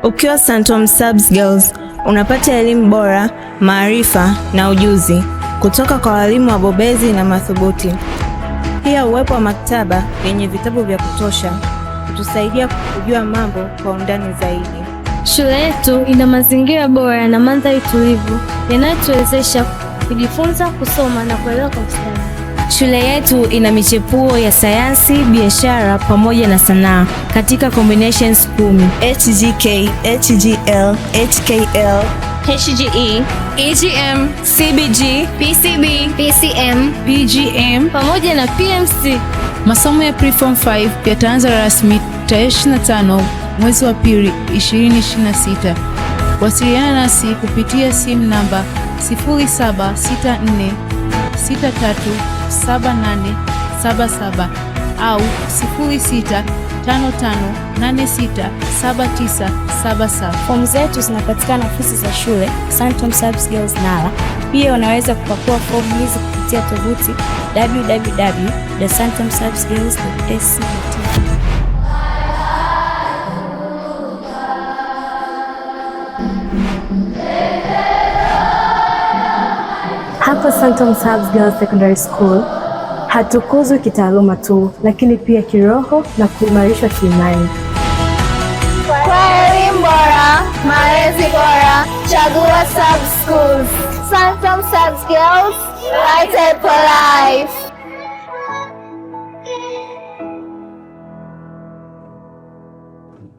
Ukiwa Santom Subs Girls unapata elimu bora, maarifa na ujuzi kutoka kwa walimu wabobezi na madhubuti. Pia uwepo wa maktaba yenye vitabu vya kutosha kutusaidia kujua mambo kwa undani zaidi. Shule yetu ina mazingira bora na mandhari tulivu yanayotuwezesha kujifunza, kusoma na kuelewa kwa ustadi. Shule yetu ina michepuo ya sayansi, biashara pamoja na sanaa katika combinations 10: HGK, HGL, HKL, HGE, EGM, CBG, PCB, PCM, PGM pamoja na PMC. Masomo ya Preform 5 yataanza rasmi tarehe 25 mwezi wa pili 2026. Wasiliana nasi kupitia simu namba 0764 637877 au 0655867977. Fomu zetu zinapatikana ofisi za shule Santom Subs Girls Nala. Pia unaweza kupakua fomu hizi kupitia tovuti www.santomsubsgirls.ac.tz. Hapa Santom Subs Girls Secondary School hatukuzwi kitaaluma tu, lakini pia kiroho na kuimarishwa kiimani. Kwa elimu bora, malezi bora, chagua Sub Schools. Santom Subs Girls, lighted for life.